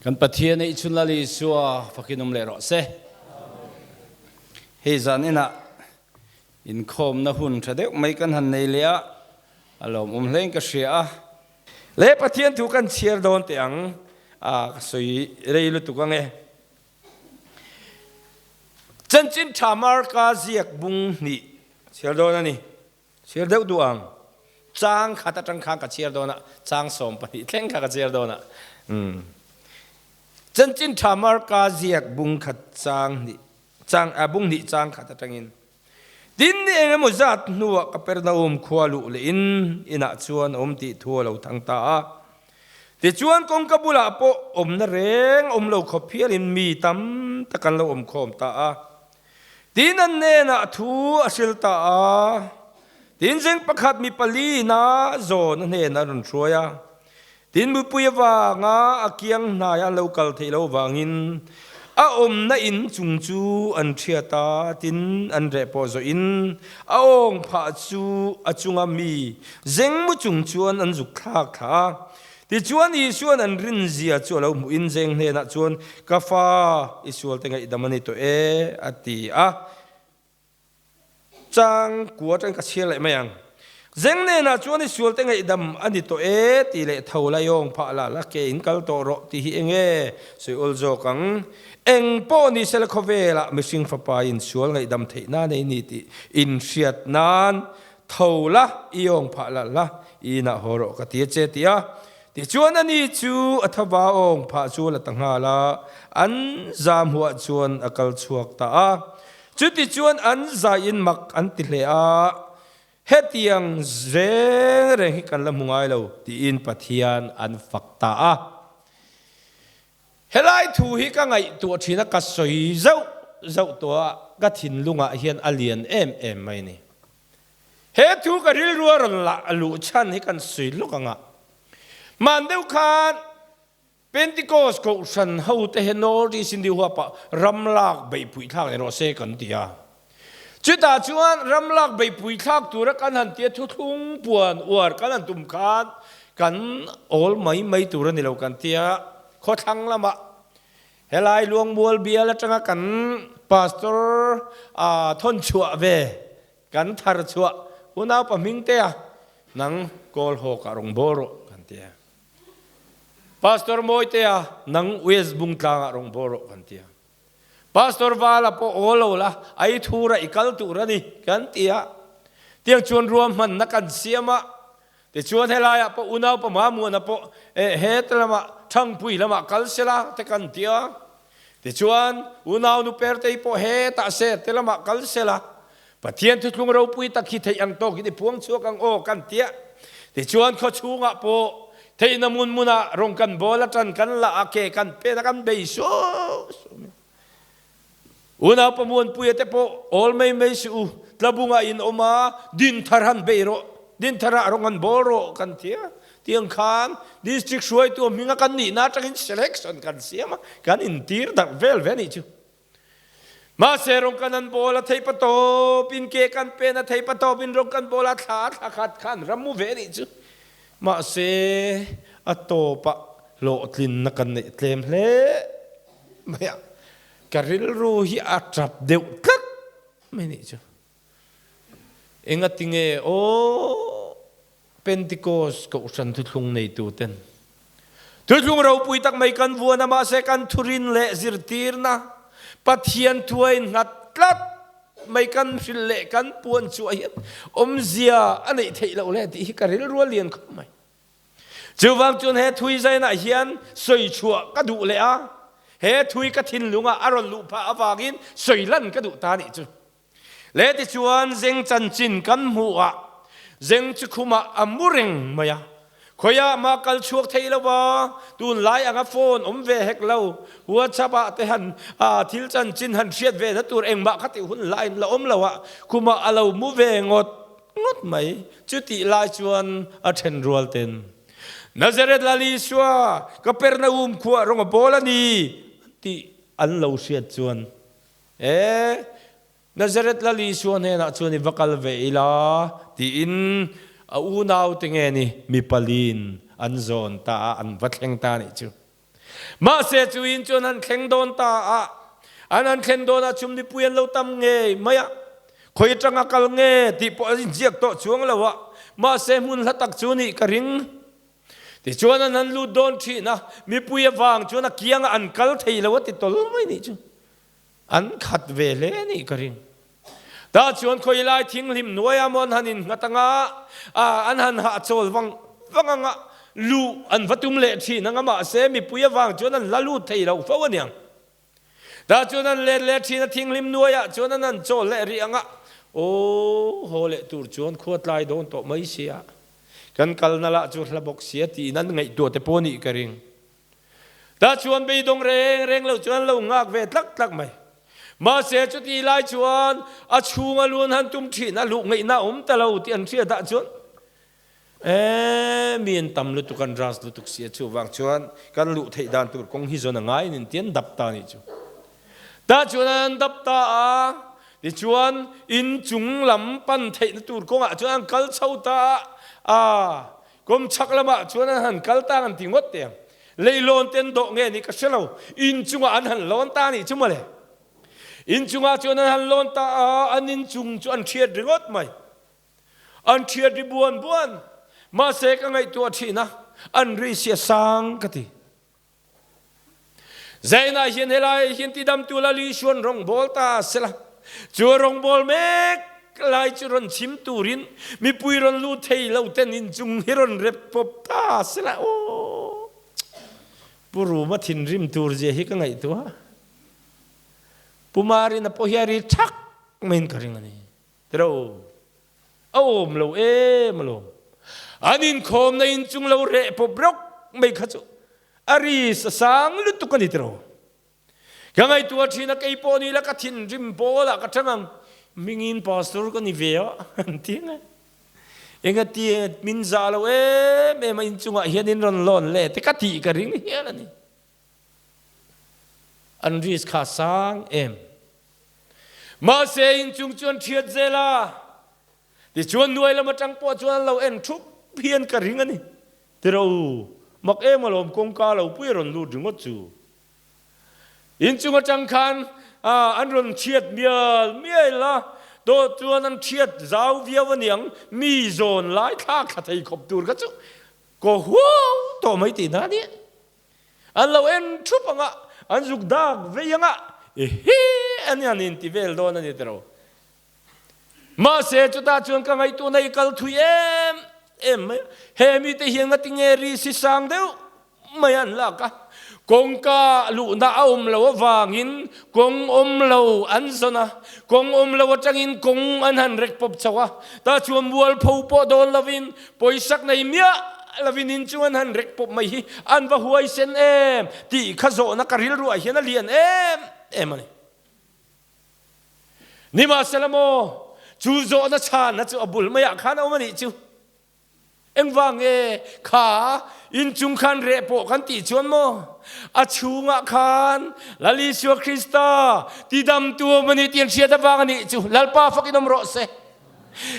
Kan Pathian i chun Lal Isua fakin um leh rawh se. Hei zan inah inkhawmna hun tha deuh mai kan han nei leh a, a lawmawm hlein ka hria a. Le Pathian thu kan chhiar dawn teh ang, a ka sawi rei lutuk ange. Chanchin tha Marka ziak bung hnih chhiar dawn a ni. Chhiar deuh duh ang. Chang khat atang khan ka chhiar dawn a, chang 12 thleng kha ka chhiar dawn a. Umm. Chanchin tha Marka ziak bung khat chang hnih chang a bung hnih chang khat atangin Tin ni eng emaw zat hnuah Kapernaum khua luh leh in inah chuan a awm tih thu a lo thang ta a. Tichuan kawngka bulah pawh awmna reng awm lo khawp hialin mi tam tak an lo awm khawm ta a. Tin an hnenah thu a hril ta a. Tin zing pakhat mi palina zawn a hnenah a rawn hruai a. Tin mipui avanga a kiang hnai an lo kal theih lo vangin a awmna in chung chu an thiat a, tin an reh pawh zawh in a awng phah chu a chunga mi zeng mu chung chuan an zuk thlak thla a. Tichuan Isuan an rin zia chu a lo hmuh in zeng hnenah chuan, Ka fa, i sualte ngaihdam a ni tawh e, a ti a. Chang kua atangin ka chhiar leh mai ang. Zeng nenah chuan i sualte ngaihdam a ni tawh e tih leh tho la yawng phah la la ke in kal tawh rawh tih hi eng nge sawi awl zawk ang. Eng pawh ni sela khawvelah mihring fapa in sual ngaihdam theih nan ei ni tih in hriat nan tho la i yawng phah la la i inah haw rawh ka ti a che ti a. Tichuan ani chu a thava awng phah chu a la ta nghal a, an zam huah chuan a kal chhuak ta a. Chutichuan an zaiin mak an ti hle a, Hetiang reng reng hi kan la hmu ngai lo, tiin Pathian an fak ta a. Helai thu hi ka ngaihtuah thin a, ka sawi zauh zauh tawh a, ka thinlungah hian a lian em em mai a ni. He thu ka rilru a rawn lah luh chhan hi kan sawi lawk ang a, hman deuh khan Pentecost kohhran hote hi North East India huapah ram lak beihpui thlak ni rawh se kan ti a. Chutah chuan ram lak beihpui thlak tura kan han tia thuthlung puan uar kan han tum khan kan awl mai mai tur a ni lo kan tia. Khawthlang lamah helai Luangmual bial atanga kan pastor thawn chhuah ve kan thar chhuah unaupa Hmingtea nang kawl hawkah rawn bawl rawh kan tia. Pastor Mawitea, nang West Bungtlangah rawn bawr rawh kan ti a. Pastor Vala pawh aw lo la, ai thura i kal tur a ni kan ti a. Tiang chuan ruahmanna kan siam a. Tichuan helaiah pawh unaupa Mamuana pawh eh heta lamah Thangpui lamah kal sela te kan ti a. Tichuan unau nu Pertei pawh hetah Serte lamah kal sela. Pathian thuthlung ropui tak hi theih ang tawkin i puang chhuak ang aw kan tiah. Tichuan khaw chhungah pawh theihna hmun hmunah rawng kan bawl a ṭan kan la a ke kan pen a kan bei suau suau mai. Unau pamuanpuia te pawh awl mai mai suh u, tlabungah in awm a, din thar han bei rawh, din tharah rawng han bawl rawh kan tia. Tiang khan district hruaitu hminga kan nihna aṭangin selection kan siam a, kan intir darh vel ve a nih chu. Mahse rawng kan an bawl a thei patawp in ke kan pen a thei patawp in rawng kan bawl a thla thla khat khan ram mu ve nih chu. Mahse a tawp ah hlawhtlinna kan neih tlem hle mai a, ka rilru hi a tap deuh tlat mai nih chu. Engatinge aw Pentecost Kohhran thuthlung neituten thuthlung ropui tak mai kan vuan a, mahse kan thurin leh zirtirna Pathian thu a innghat tlat mai kan hrilh leh kan puan chhuah hian awmzia a neih theih loh le tih hi ka rilru a lian khawp mai. Chuvang chuan he thui zainah hian sawi chhuah ka duh leh a, he thui ka thinlungah a rawn luh phah avangin sawi lan ka duh ta nih chu. Le tichuan zeng chanchin kan hmuh ah zeng chu khumah a mu reng mai a, khawiah mah kal chhuak thei lo va, tunlai anga phone awm ve hek lo, WhatsApp ah te han thil chanchin han hriat ve na tur engmah kha tih hun laiin la awm lo a, khumah a lo mu ve ngawt ngawt mai. Chutih lai chuan a then rual ten, Nazareth Lal Isua, Kapernaum khuah rawng a bawl a ni, tih an lo hriat chuan E, Nazareth Lal Isua hnenah chuan i va kal ve ila, tiin a unaute nge ni mi paliin an zawn ta a, an va thleng ta a nih chu. Mahse chu in chuan an thleng dawn ta a, an han thlen dawnah chhum nipui an lo tam ngei mai a, khawi atanga kal nge tih pawh a inziak tawh chuang lo a, mahse hmun hla tak chu nih ka ring. Tichuan an han lut dawn thin a, mipui avang chuan a kiangah an kal thei lo a ti tawl mai nih chu. An khat ve hle a nih ka ring. Tah chuan khawi lai thinghlim hnuaia maw an han innghat anga, an han hahchawl vang vang anga, luh an va tum leh thin anga mahse mipui avang chuan an la lut thei lo fo aniang. Tah chuan an let leh thin a, thinghlim hnuaiah chuan an han chawl leh rih anga, aw haw leh tur chuan khua tlai dawn tawh mai sia, kan kalna lah chu hla bawk sia tiin an ngaihtuah te pawh a nih ka ring. Tah chuan beidawng reng reng lo chuan lo nghak ve tlak tlak mai. Mahse chutih lai chuan a chhunga luan han tum thin a, luh ngaihna a awm ta lo tih an hriat ah chuan ee mi an tam lutuk an ras lutuk si a, chuvang chuan kan luh theih dan tur kawng hi zawn a ngai nin ti an dap ta nih chu. Tah chuan an dap ta a, tichuan inchung lam pan theihna tur kawngah chuan an kal chho ta a, Kum chhak lamah chuan an han kal ta an ti ngawt teh ang. Leilawn te an dawh nge nih ka hre lo. Inn chungah an han lawn ta nih chu mawle. Inn chungah chuan an han lawn ta a, an inn chung chu an thiat ringawt mai. An thiat ri buan buan. Mahse ka ngaihtuah thin a, an ri si a sang ka ti. Zainah hian helai hian tidamtu Lal Isuan rawngbawl ta sela, chu a rawngbawl mek lai chu rawn chim turin mipui rawn lut thei lo ten inchung hi rawn rep pawp ta sela aw. Pu Ruma thinrim tur zia hi ka ngaihtuah. Pu Marina pawh hi a ri thak maiin ka ring a ni. Tiro. A awm lo em alawm. An inkhawmna inchung lo reh pawp rawk mai kha chu a ri sa sang lutuk a ni tiraw. Ka ngaihtuah thin a, kei pawh ni la ka thinrim pawl ah ka chang ang. Hmingin pastor ka ni ve a an ti ang e. Engati min zah lo em em a inchungah hian in rawn lawn le te ka tih ka ring hial a ni. An risk kha sang em. Mahse inchung chu an thiat zel a, tichuan nuai lam atang pawh chuan an lo en thup hian ka ring a ni. Tiraw u, mak em alawm kawngka lo pui a rawn lut ringawt chu. Inchung atang khan an rawn thiat mial mial a, tawh chuan an thiat zau viau aniang, mi zawn lai thlak thla thei khawp tur kha chu kaw huau tawh mai tihna a nia. An lo en thup anga, an zuk dak vei anga, ehe an han inti vel dawn a ni tiro. Mahse chutah chuan ka ngaihtuahna i kal thui em em mai a, he mite hian ngati nge ri si sang deuh mai an lak a, kawngka luhna a awm lo avangin kawng awm lo an zawn a, kawng awm lo atangin kawng an han rek pawp chho a, tah chuan mualpho pawh dawn lovin Pawisak nei miah lovin in chu an han rek pawp mai hi an va huaisen em tih kha zawhna ka rilruah hian a lian em em a ni. Nimahsela maw, chu zawhna chhanna chu a bul maiah khan a awm a nih chu. Engvang nge kha inchung khan reh pawh kan tih chuan maw, a chhungah khan Lal Isua Krista tidamtu awm a ni tih an hriat avang a nih chu. Lalpa fakin awm rawh se.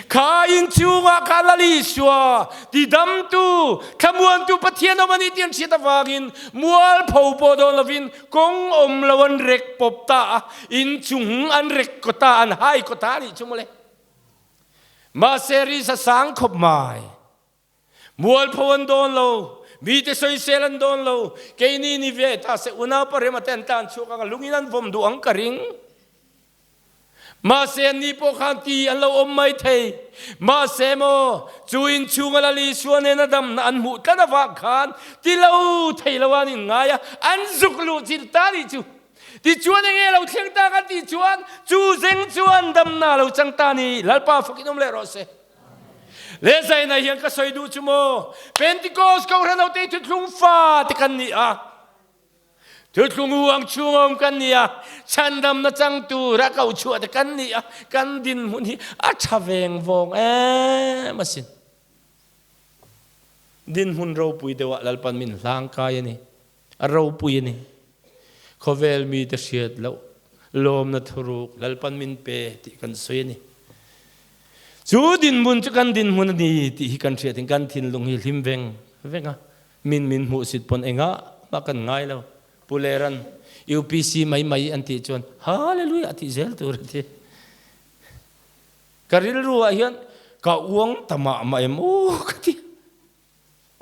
Kha inchungah kha Lal Isua tidamtu, thlamuantu Pathian awm a ni tih an hriat avangin mualpho pawh dawn lovin kawng awm lo an rek pawp ta a, inchung an rek kaw ta, an hai kaw ta a nih chu mawle. Mahse risa sang khawp mai. Mualpho an dawn lo, mite sawisel an dawn lo, keini ni ve ta se unaupa rema te an tlan chhuak ang a, lungin an vawm duh ang ka ring. Mahse an ni pawh khan ti an lo awm mai thei. Mahse maw, chu inchhunga Lal Isua nena damna an hmuh tlat avang khan ti lo thei lo an inngai a, an zuk luh chilh ta nih chu. Tichuan enge lo thleng ta kan tih chuan chu zeng chuan damna lo chang ta ni. Lalpa fakin awm leh rawh se. Le zaina hian ka sawi duh chu maw, Pentecost Kohhran hote hi thuthlung fa te kan ni a, thuthlung huang chhung awm kan ni a, chhandamna chang tura ko chhuah te kan ni a, kan dinhmun hi a tha veng vawng em asin. Dinhmun ropui deuhah Lalpan min hlang kai a ni. A ropui a ni. Khawvel mite hriat loh lawmna thuruk Lalpan min pe tih kan sawi a ni. Chu dinhmun chu kan dinhmun a ni tih hi kan hriat in kan thinlung hi hlim veng veng a, min min hmuhsit pawn engah mah kan ngai lo. Pu Leran UPC mai mai an tih chuan Hallelujah tih zel tur a ti. Ka rilru ah hian ka uang ta mah mah em aw ka ti.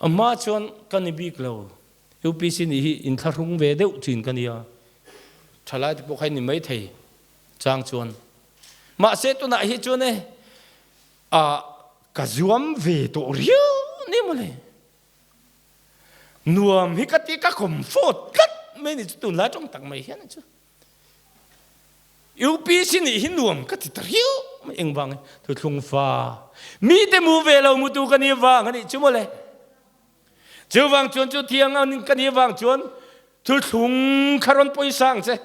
A hma chuan ka ni bik lo. UPC nih hi inthlahrung ve deuh thin ka nia. Thalai te pawh kha i ni maithei chang chuan. Mahse tunah hi chuan e ah ka zuam ve tawh riau ni mawle. Nuam hi ka ti ka comfort tlat mai ni chu tunlai tawng tak mai hian chu. UPC nih hi nuam ka ti ta riau mai engvang thuthlung fa mite mu ve lo mutu ka ni vang ani chu mawle. Chuvang chuan chu thiang an ka ni vang chuan thuthlung kha rawn pawisa ang che.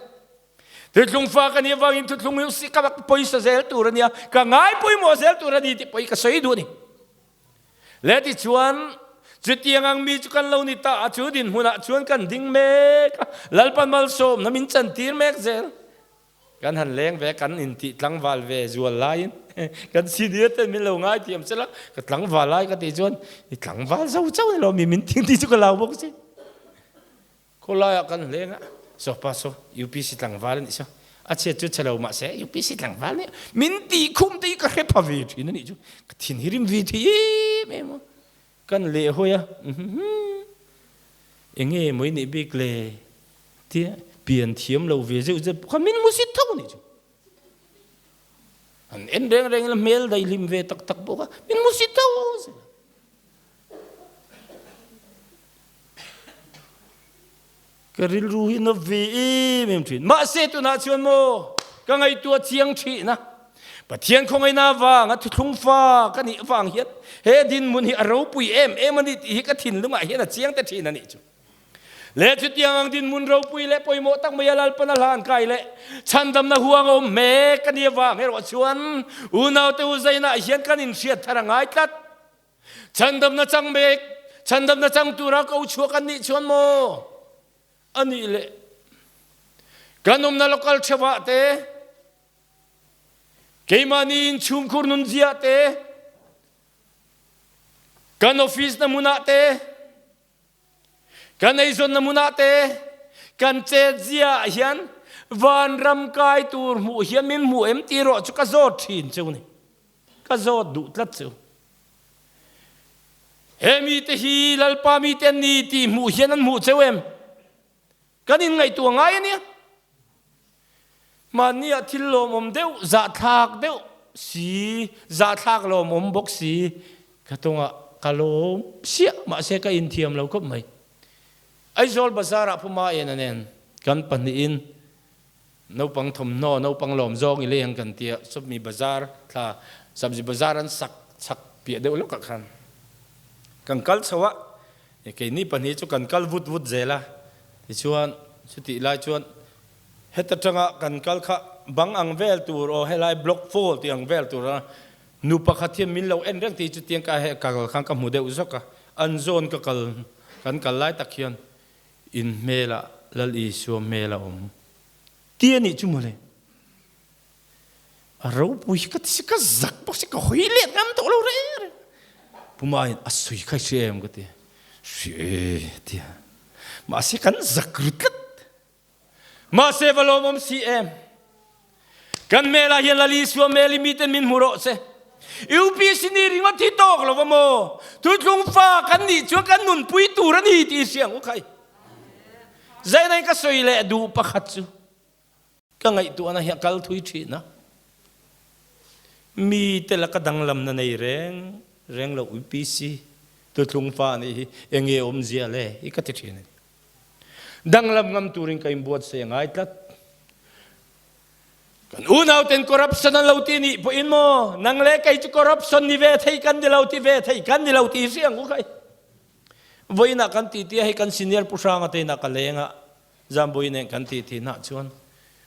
Thuthlung fa ka ni vangin thuthlung hi si ka pawisa zel tur ania ka ngai pawimawh zel tur ani tih pawh hi ka sawi duh ani. Le tichuan, chutiang ang mi chu kan lo ni ta a, chu dinhmunah chuan kan ding mek a, Lalpa malsawmna min chantir mek zel. Kan han leng ve, kan intih tlangval ve zual laiin kan senior ten min lo ngaithiam sela, ka tlangval lai ka tih chuan i tlangval zo chauh ni lo mi min ting tih chu ka lau bawk si. Khawlaiah kan hleng a, saw pa saw UPC tlangval a nih saw, a chhiat chu chhe lo mahse UPC tlangval nih min tih khum te hi ka hre pha ve thin a nih chu, ka thin hi rim ve thei em em a, kan leh hawi a, enge maw i nih bik le tia pian thiam lo ve zeuh zeuh pawh kha min hmusit tho a nih chu, an en reng reng ila hmel daihlim ve tak tak bawk a, min hmusit tho zel a. Ka rilru hi na ve em em thin. Mahse tunah chuan maw ka ngaihtuah chiang thin a. Pathian khawngaihna avanga thuthlung fa ka nih avang hian he dinhmun hi a ropui em em a ni tih hi ka thinlungah hian a chiang ta thin a nih chu. Le chutiang ang dinhmun ropui leh pawimawh tak mai a Lalpan a hlan kai leh chhandamna huang a awm mek a nih avang erawh chuan unaute u zainah hian kan inhriat thar a ngai tlat. Chhandamna chang mek, chhandamna chang tura ko chhuak an nih chuan maw? A nih leh kan umna local theuhah te, keimahni inchhungkhur nunzia te, kan office na hmunah te, Kan eizawnna hmunah te kan chetzia ah hian vanram kai tur hmuh hian min hmu em tih erawh chu ka zawt thin cheu ni. Ka zawt duh tlat cheu. He mite hi Lalpa mite an ni tih hmuh hian an hmuh cheu em? Kan inngaihtuah ngai a nia. Mahniah thil lawmawm deuh, zahthlak deuh si, zahthlak lawmawm bawk si ka tawngah ka lawm siah mahse ka inthiam lo khawp mai. Aizawl bazar ah Puma ena nen kan pahnihin naupang thawmhnaw, naupang lawm zawng i lei ang kan tia, Sawpmi bazar thla, Sabzi bazar an sak chak piah deuh lawkah khan kan kal chho a, Keini pahnih chu kan kal vut vut zel a, tichuan chutih lai chuan heta tanga kan kal kha bang ang vel tur aw helai block fall tih ang vel tur a nu pakhat hian min lo en reng tih chu tiang ka he kal khan ka hmu deuh zawk a, an zawn ka kal kan kal lai tak hian in hmelah Lal Isua hmel a awm ti a nih chu mawle. A ropui hi ka ti si, ka zak bawk si, ka hawi let ngam tawh lo reng reng. Puma in a sawi kha i hria em ka ti. Hria e a ti a. Mahse kan zak ru tlat. Mahse va lawmawm si em. Kan hmelah hian Lal Isua hmel i miten min hmu rawh se. UPC ni ringawt hi tawk lo va maw? Thuthlung fa kan nih chuan kan nunpui tur a ni tih i hria ang u khai. Zainai ka sawi leh duh pakhat chu. Ka ngaihtuahna hi a kal thui thin a, mite laka danglamna nei reng reng lo UPC tutlung fa nih hi enge awmzia le hi ka ti thin a ni. Danglam ngam turin ka inbuatsaih a ngai tlat. Kan unauten corruption an lo ti nih pawhin maw nang le kei chu corruption ni ve thei kan ni lo ti ve thei kan ni lo ti hi hriang u khai. Vawiinah kan ti tia hei kan senior Pu Hranga te inah ka leng a, Zambui nen kan tih thinah chuan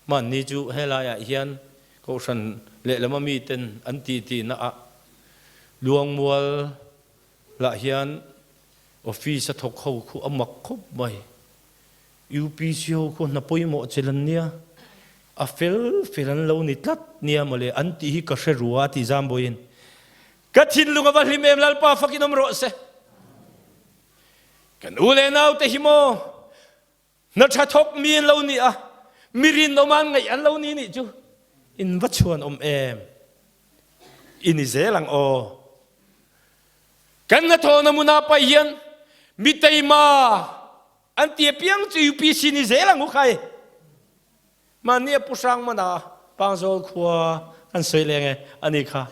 mahni chu helaiah hian Kohhran lehlama miten an tih tihnaah Luangmual lah hian office a thawk ho khu a mak khawp mai. UPC ho khu hna pawimawh chil an nia, a fel fel an lo ni tlat nia mawle an tih hi ka hre rua a ti Zambuiin. Ka thinlung a va hlim em Lalpa fakin awm rawh se. Kan u leh naute hi maw? Hna ṭha thawk mi an lo ni a, mi rinawm an ngaih an lo ni nih chu in va chuan awm em? I ni zel ang aw. Kan hnathawhna hmunah pai hian mi teima an ti apiang chu UPC ni zel ang u khai. Mahni a Pu Hrangmana Pangzawl khua kan sawi leng e, ani kha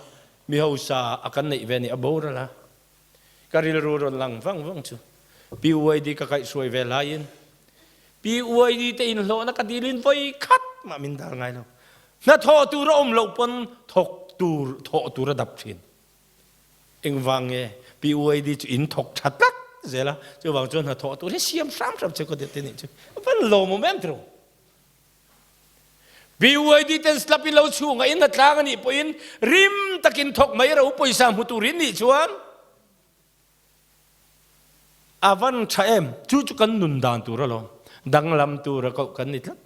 mi hausa a kan neih ve ni a boral a. Ka rilru rawn lang vang vang chu PYD ka kaihhruai ve laiin PYD te inhlawhna ka dilin vawi khat mah min dal ngai lo. Hnathawh tur a awm loh pawn thawk tur thawh tur a dap thin. Engvang nge PYD chu in thawk tha tlat zel a, chuvang chuan hnathawh tur hi siam hram hram che ka ti te nih chu a van lawmawm em tiraw. BYD ten slap in lo chhunga in hnatlang a nih pawhin rim takin thawk mai ro pawisa hmu turin nih chuan a van tha em chu chu kan nun dan tur alawm danglam tur a koh kan ni tlat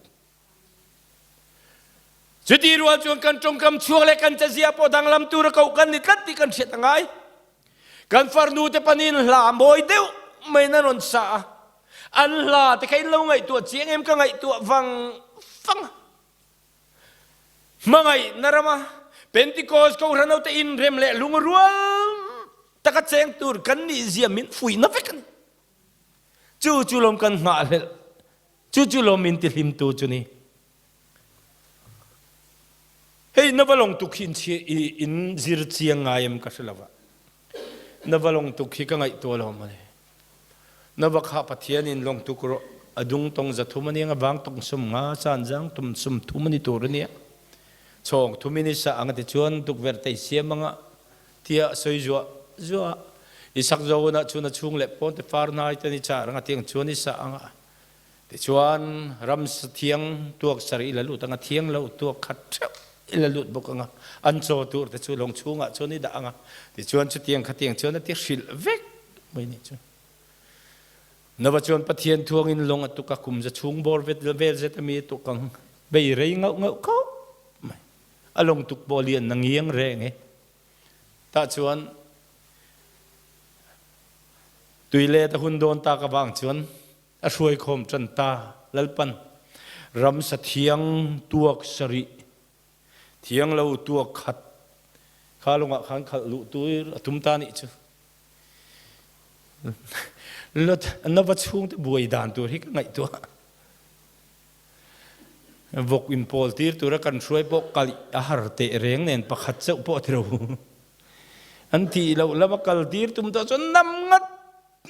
chuti rual chuan kan tawngkam chhuak leh kan chazia pawh danglam tur a koh kan ni tlat tih kan hriat a ngai Kan farnu te panin hla mawi deuh mai in an rawn sa a, an hla te kha in lo ngaihtuah chiang em ka ngaihtuah vang vang a. Hmangaihna rama Pentecost Kohhran ho te inrem leh lungrual taka cheng tur kan nih zia min fuihna vek a ni. Chu chu lawm kan nghahhlelh, chu chu lawm min tihlimtu chu ni. Hei na va lawng tuk hi in zir chiang ngai em ka hre lo a. Na va lawng tuk hi ka ngaihtuah lo mawle. Na va kha Pathian in lawng tuk rawh. A dung tong za thum aniang a vang tong sum nga chan zang tum sum thum ani tur ania. Chawng thum in i sa ang ti chuan tukverh tei siam anga tia soi zuah zuah. I sak zo na chun a chung le pawn te far nai te ni char anga tiang chuan i sa anga. Tichuan, ramsa thiang tuak sarih i la lut ang a, thiang lo tuak khat ṭheuh i la lut bawk ang a, an chaw tur te chu lawng chhungah chuan i dah ang a, tichuan chutiang khatiang chuan a ti hrilh vek mai nih chu. Nova chuan Pathian thuangin lawng a tuk a, kum za chhung bawr vel zet a mi a tuk ang, bei rei ngauh ngauh khawp mai. A lawng tuk pawh lian na ngiang reng e. Tah chuan tui let a hun dawn tak avang chuan A hruaikhawm ṭan ta. Lalpan ramsa thiang tuak sarih, thiang lo tuak khat kha lungah khan khalh luh tur a tum ta nih cu. Lot na va chhungte buai dan tur hi ka ngaihtuah. Vok in pawl tir tura kan hruai pawh kal a har teh reng nen pakhat chauh pawh a ti lo. An tih loh lama kal tir tum tawh chuan nam ngat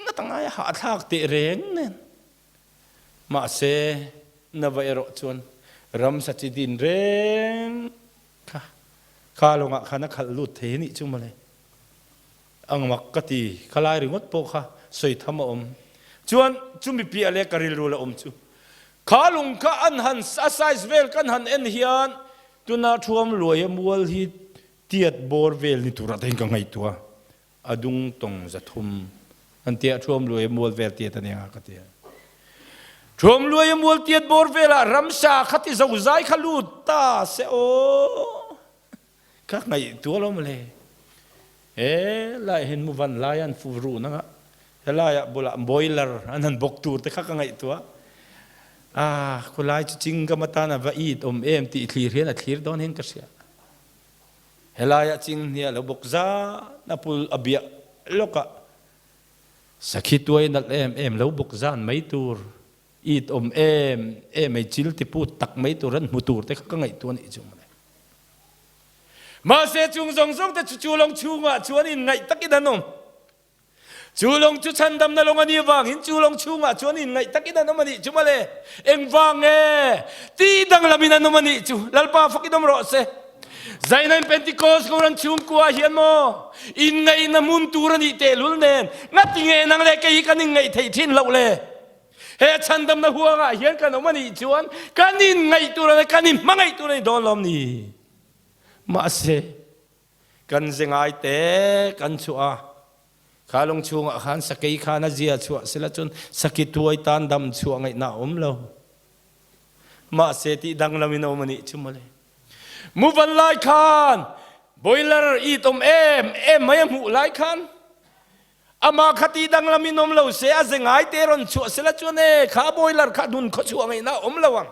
Ngat a ngai a hahthlak teh reng nen. Mahse, na va erawh chuan ramsa chi din reng kha kha lawngah khan a khalh lut thei anih chu mawle. Ang mak ka ti, khalai ringawt pawh kha sawi tham a awm. Chuan chumi piah leh ka rilru la awm chu kha lung kha an han a size vel kan han en hian tuna thuam luai a mual hi tiat bawr vel ni turah te hian ka ngaihtuah a. A dung tong 300 an tiah ṭhuam luai a mual vel tiat a nia ka ti. Ṭhuam luai a mual tiat bawr vel ah ramsa kha ti zozai kha lut ta se aw. Ka ngaih tu alawm le. E lai hin mu van lai an fu ru nanga helai ah bulah boiler an han bok tur te kha ka ngaih tua. Ah khulai chu chingam atan a va it om em ti thlir hian a thlir dawn hin ka hria. Helai ah cinghngia lo bawk zan a pul a biah lawk ah sakhi tuai nalh em em lo bawk zan mai tur it awm em em ei chil ti put tak mai tur an hmu tur te kha ka ngaihtuah nih chu mawle. Mahse chung zawng zawng te chu chu lawng chhungah chuan in ngaih takin an awm. Chu lawng chu chhandamna lawng a nih avangin chu lawng chhungah chuan inngaih takin an awm a nih chu mawle. Engvang nge? Tih danglamin an awm a nih chu. Lalpa fakin awm rawh se. Zainain Pentecost Kohhran chhungkua hian maw inngaihna hmun tur a nih tehlul nen ngati nge nang leh kei hi kan inngaih theih thin loh le? He chhandamna huangah hian kan awm a nih chuan kan inngaih tur a ni, kan inhmangaih tur a ni dawn lawm ni? Mahse, Kan ze ngai te kan chuah a, kha lung chungah khan sakei khan a zia chuah sila cun saki tuai tan dam chuah ngaihna a um lo. Mahse ti danglam in a um anih chu mawle. Muvan lai khan boiler it om em em mai a hmuh lai khan. Amah kha ti danglam in awm lo se, a ze ngai te rawn chhuah sela chuan e, kha boiler kha nun khawchhuah ngaihna a awm lo ang.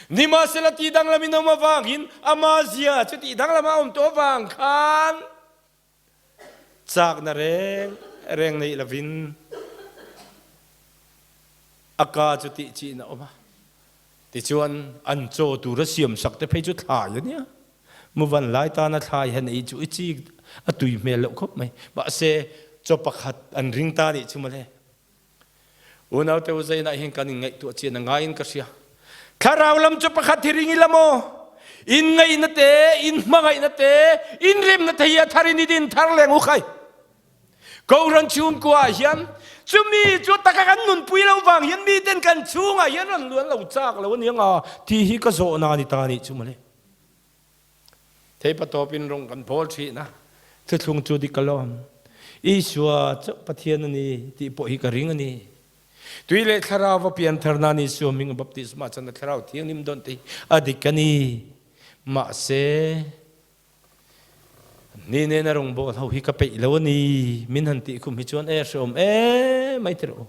Nimahsela ti danglam in awm avangin ama zia chu tih danglam a awm tawh avang khan chakna reng reng neih lovin a ka chu tih chiin a awm a. Tichuan an chaw tura siam sak te phei chu thlai a nia. Muvan lai tana thlai han ei chu i chik a tui hmel loh khawp mai. Mahse chaw pakhat an ring ta nih chu mawle. Unaute u zainah hian kan inngaihtuah chian a ngaiin ka hria. Thlarau lam chu pakhat hi ring ila maw? Inngaihna te, inhmangaihna te, inremna te hi a thar in i din thar leng u khai. Kohhran chhungkua ah hian chumi chu taka kan nunpui lo vang hian miten kan chhungah hian rawn luan lo chak lo aniang a, tih hi ka zawhna a ni ta nih chu mawle. Theipatawpin rawng kan bawl thin a, thuthlung chu dik alawm. Isua chauh Pathian a ni tih pawh hi ka ring a ni. Tui leh Thlarau a pianthar nan Isua hming a baptisma chan a Thlarau Thianghlim dawn te hi a dik a ni. Mahse, ni nena rawngbawl ho hi ka peih lo a ni min han tih khum hi chuan e hreawm em mai tirh u.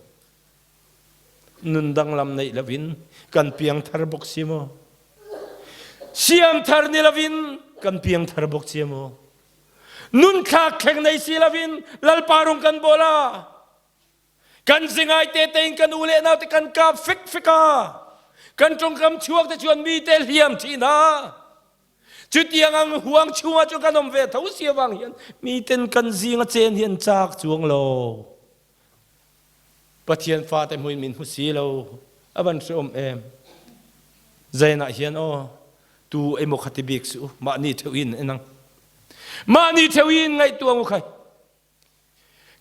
Nun danglam neih lovin kan piangthar bawk si maw? Siamthar ni lovin kan piangthar bawk si maw? Nun thlak thleng nei si lovin Lalpa rung kan bawl a. Kan zingai te tein kan u le nau te kan kap fek fek a. Kan tawngkam chuak te chuan mi te hliam thin a. Chutiang ang huang chhungah chuan kan awm ve tho si avang hian miten kan zinga chen hi an chak chuang lo. Pathian fate hmuin min hmu si lo. A van hreawm em. Zainah hian aw tu emaw kha ti bik suh u. Mahni theuh in en ang. Mahni theuh in ngaihtuah ngu khai.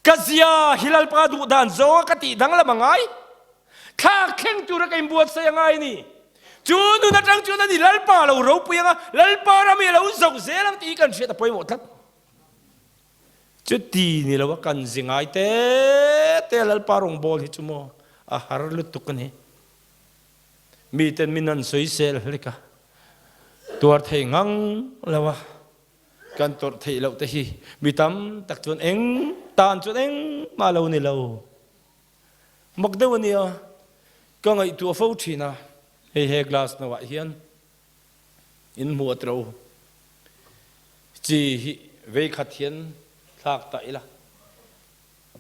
Ka zia hi Lalpa duh dan zawnga ka tih danglam a ngai. Thlak thleng tura ka inbuatsaih a ngai ni. Chu nun atang chuan ani Lalpa lo ropui anga Lalpa ram hi a lo zoh zel ang tih hi kan hriat a pawimawh tlat. Chuti ni lo a kan zi ngai te te Lalpa rawngbawl hi chu maw a har lutuk a ni. Miten min an sawisel hlek a, tuar thei ngang lo a, kan tawrh theih loh te hi mi tam tak chuan eng tan chuan engmah lo ni lo. Mak deuh a nia, ka ngaihtuah fo thin a, hei he glass no ah hian In hmu a tiro. Chi hi vei khat hian thlak ta ila.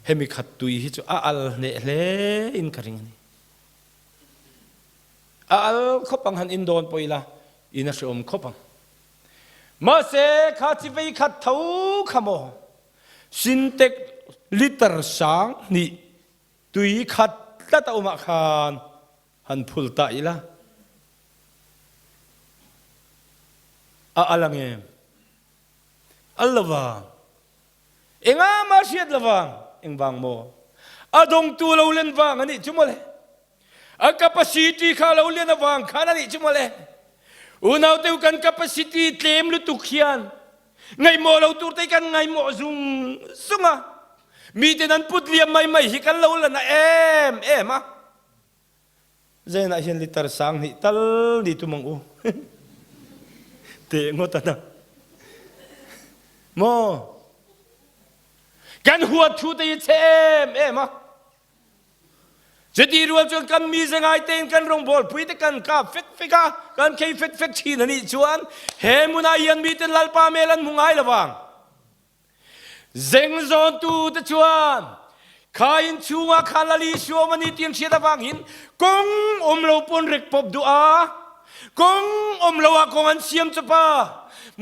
Hemi khat tui hi chu a al hneh hle in ka ring a ni. A al khawp ang han in dawn pawh ila in a hreawm khawp ang. Mahse kha chi vei khat tho kha maw Sintex liter 2000 tui khat tlat a awmah khan Han phul ta ila. A al ang em? Al lovang. Enga mah hriat lovang. Engvang maw? A dawngtu lo len vang a nih chu mawle. A capacity kha lo len avang khan a nih chu mawle. Unaute u kan capacity tlem lutuk hian ngaihmawh lo tur te kan ngaihmawh zung zung a. Miten an put liam mai mai hi kan lo la na em em a. Zainah hian liter 2000 tal ni tum ang u. Te ngawt ana. Maw? Kan huat thu te hi chhe em em a. Chuti rual chuan kan mi zengai tein kan rawngbawl pui te kan kap fek fek a, kan khei fek fek thin anih chuan he hmunah hian miten Lalpa hmel an hmu ngai lovang. Zengzawntute chuan kha in chungah khan Lal Isua awm a ni tih an hriat avangin kawng awm lo pawn rek pawp duh a, kawng awm lo ah kawng an siam chawp a,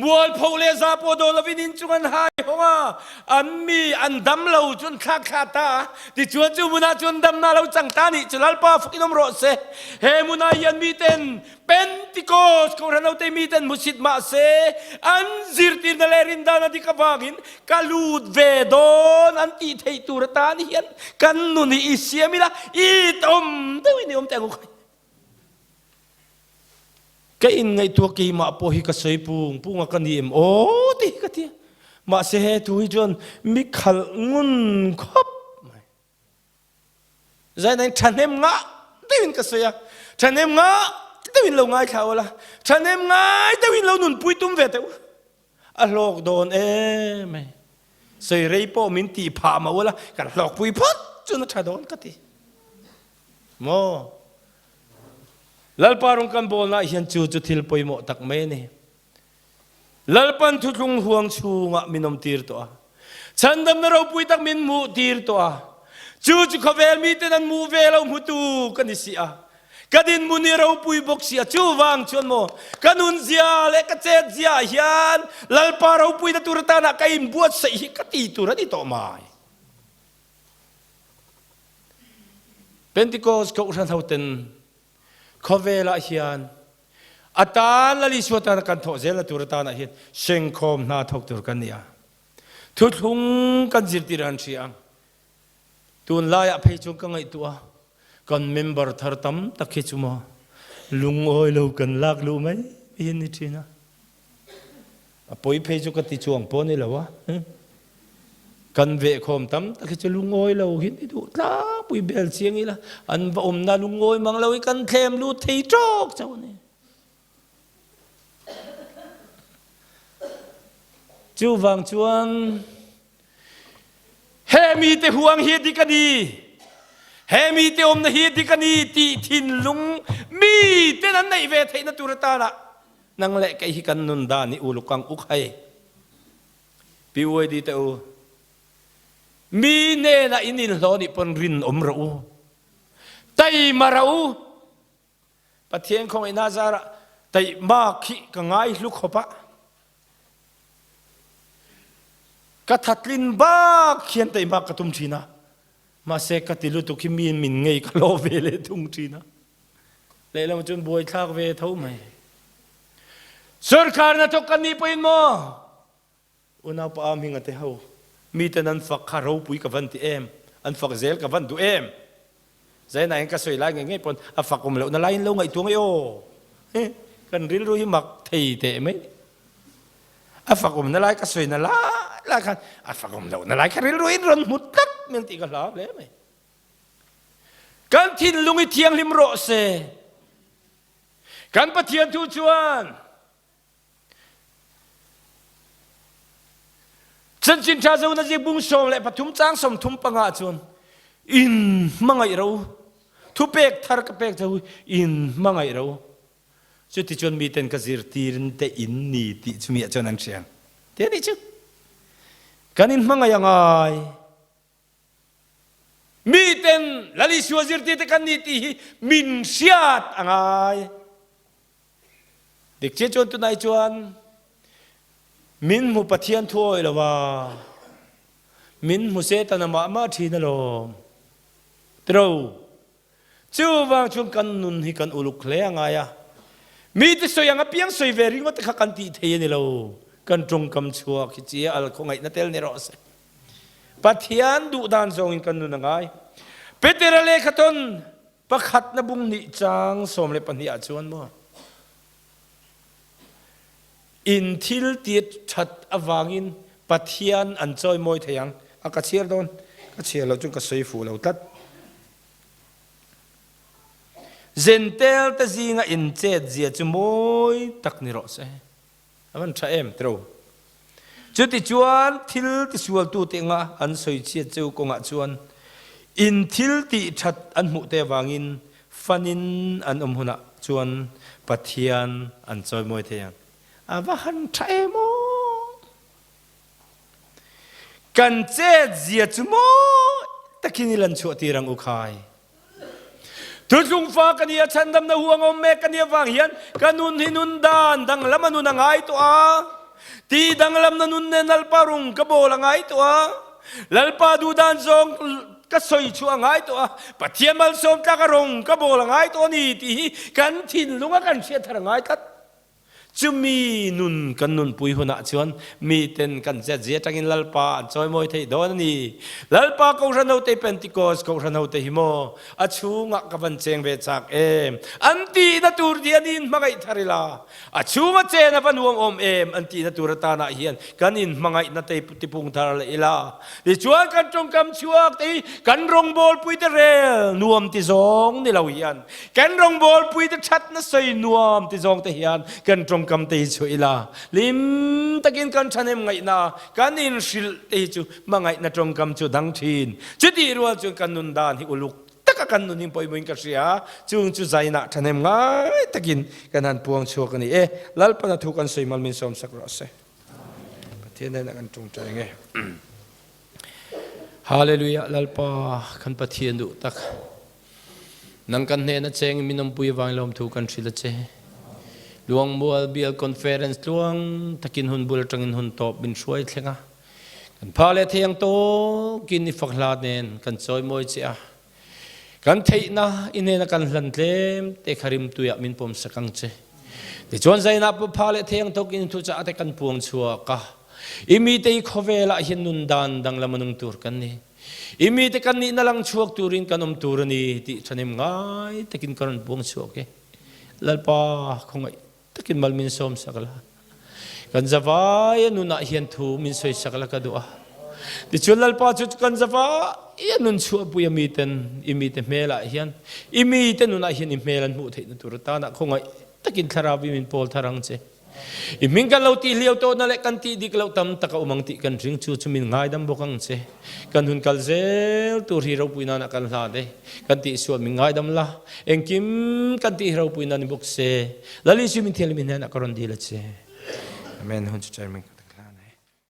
mualpho leh za pawh daw lovin in chung an hai hawng a, an mi an dam lo chu an thlak thla ta a, tichuan chu hmunah chuan damna lo chang ta nih chu Lalpa fak in awm rawh se. He hmunah hian miten Pentecost kohhran ho te miten hmusit mahse an zirtirna leh rindan a dik avangin ka lut ve dawn an tih theih tur atan hian kan nun hi i siam ila it awm deuhin i awm teh ang u khai. Ka inngaihtuah keimah pawh hi ka sawi pung pung a ka ni em aw tih hi ka ti a. Mahse he thu hi chuan mi khalh ngun khawp mai. Zainain ṭhahnem ngah deuhin ka sawi a, ṭhahnem ngah deuhin lo ngaithla ula, ṭhahnem ngai deuhin lo nunpui tum ve teh u. A hlawk dawn em mai. Sawi rei pawh min tih phah mah ula, kan hlawkpui phawt chuan a tha dawn ka ti. Maw? Lalpa rawng kan bawlnaah hian chu chu thil pawimawh tak mai a ni. Lalpan thuthlung huang chhungah min awmtir tawh a. Chhandamna ropui tak min hmuhtir tawh a. Chu chu khawvel miten an hmuh ve lo hmutu ka ni si a. Ka dinhmun hi ropui bawk si a. Chuvang chuan maw ka nunzia leh ka chetzia ah hian Lalpa ropuina tur atana ka inbuatsaih hi ka ti tur a ni tawh mai. Pentecost Kohhran hoten Khawvelah hian a tan Lal Isua tana kan thawh zelna tur atanah hian sengkhawm hna thawk tur kan ni a. Thuthlung kan zirtir an hria ang. Tunlaiah phei chuan ka ngaihtuah a, kan member thar tam tak hi chu maw lungawi lo kan lak luh mai hi an ni thin a. A pawi phei chu ka ti chuang pawh ni lo a. Kan vehkhawm tam tak hi chu lungawi lo hi ni duh tlangpui bel chiang ila an va awmna lungawi mang lo hi kan thlem lut thei tawk chauh a ni. Chuvang chuan he mite huang hi dik a ni, he mite awmna hi dik a ni tih thinlung miten an neih ve theihna tur atana Nang leh kei hi kan nun dan hi uluk ang uk hei. PYD te u, mi hnenah in inhlawh nih pawn rinawm rawh u. Taima rawh u. Pathian khawngaihna zarah taihmak hi ka ngai hlu khawp a. Ka thatlin bak hian taihmak ka tum thin a. Mahse ka ti lutuk hi mi min ngei ka hlawh ve leh thung thin a. Lehlam chuan buaithlak ve tho mai. Sorkar hnathawk kan nih pawhin maw unaupa am hinga te ho miten an fak kha ropui ka van ti em, an fak zel ka van duh em. Zainah hian ka sawi lai ngei ngei pawn a fak awm lohna laiin lo ngaihtuah ngei aw. Kan rilru hi mak thei teh mai. A fak awmna lai ka sawina lai lai khan a fak awm lohna lai kha rilru in rawn hmu tlat mai ang tih ka hlau hle mai. Kan thinlung i thianghlim rawh se. Kan Pathian thu chuan Chanchin ṭha zo na zik bung 13 chang 35 cun in hmangaih ro thupek thar ka pek cu in hmangaih ro cuticun miten ka zirtir te in ni ti cu mi ah cun an hriang te nih cu kan in hmangaih a ngai Miten Lal Isua zirtirte kan ni ti hi min hriat a ngai. Dik chiah chuan tunai chuan min hmu Pathian thu awih lo a, min hmu Satan a mah mah thin alawm. Tiro. Chuvang chuan kan nun hi kan uluk hle a ngai a. Mite sawi ang apiang sawi ve ringawt te kha kan tih thei a ni lo. Kan tawngkam chhuak hi chi al khawngaihna tel ni rawh se. Pathian duh dan zawngin kan nun a ngai. Petera lehkhathawn pakhatna bung hnih chang 12 ah chuan maw in thil tit that avangin Pathian an chawimawi thei ang. A ka chhiar dawn. Ka chhiar loh chuan ka sawi fuh lo tlat. Zentel te zinga in chet zia chu mawi tak ni rawh se. A van tha em tiro. Chutichuan thil tisualtu te anga an sawi chhiat cheu kawngah chuan in thil tih that an hmuh te avangin fanin an awm hunah chuan Pathian an chawimawi thei ang. A va han tha em aw! Kan chet zia chu mawi takin i lan chhuah tir ang u khai. Thuthlung fa ka nia chhandamna huang awm mek ka nia vang hian ka nun hi nun dan danglam a nun a ngai tawh a. Ti danglamna nun nen Lalpa rung ka bawl a ngai tawh a. Lalpa duhdan zawng ka sawi chhuah a ngai tawh a. Pathian malsawm tlak a rung ka bawl a ngai tawh a ni tih hi kan thinlung a kan hriat thar a ngai tlat. Chumi nun kan nunpui hunah chuan miten kan zetzia atangin Lalpa an chawimawi theih dawn a ni. Lalpa Kohhran hote Pentecost Kohhran hote hi maw a chhungah ka van cheng ve chak em? An tihna tur hi an inhmangaih thar ila, a chhunga chen a va nuam awm em? An tihna tur atanah hian kan inhmangaihna te tipung thar leh ila. Tichuan kan tawngkam chhuak te hi kan rawngbawlpuite rel nuam ti zawng ni lo hian Kan rawngbawlpuite ṭhatna sawi nuam ti zawng te hian kan ṭawngkam. tawngkam te hi chhuah ila, hlim takin kan thahnem ngaihna kan inhrilh te hi chu hmangaihna tawngkam chu dang thin. Chutih rual chuan kan nun dan hi uluk taka kan nun hi pawimawhin ka hria. Chung chu zainah thahnem ngai takin kan han puang chhuak a ni e. Lalpana thu kan sawi mal min sawmsak rawh se. Pathian hnenah kan tawngtai nge. Hallelujah Lalpa kan Pathian duh tak. Nang kan hnena cheng min awmpui avang lawmthu kan hrilh a che. Luangmual Bial Conference tluang takin hun bul atangin hun tawp min hruai thleng a. Kan pha leh thei ang tawkin i fak hla nen kan chawimawi che a. Kan theihna i hnena kan hlan tlem te kha rimtui ah min pawm sak ang che. Tichuan zainah pawh pha leh thei ang tawkin thuchah te kan puang chhuak a. I mite hi khawvel ah hian nun dan danglam a nung tur kan ni. I mite kan nihna lang chhuak turin kan awm tur a ni tih ṭhahnem ngai takin ka rawn puang chhuak e. Lalpa khawngaih takin mal min sawm sak la. Kan zavai a nunah hian thu min sawi sak la ka duh a. Tichuan Lalpa chu kan zavai a nun chhuahpui a miten i mite hmelah hian i mite nunah hian i hmel an hmuh theihna tur atana khawngaih takin thlarau i min pawl thar ang che. I hming kan lo tih hliau tawhna leh kan tih dik loh tam tak a awm ang tih kan ring chu chu min ngaidam bawk ang che. Kan hun kal zel tur hi ropui nana kan hlan e. Kan tihsual min ngaidam la, engkim kan tih hi ropui na ni bawk se. Lal Isu min thianghlim i hnenah ka rawn dil a che. Amen. Hun chu chairman.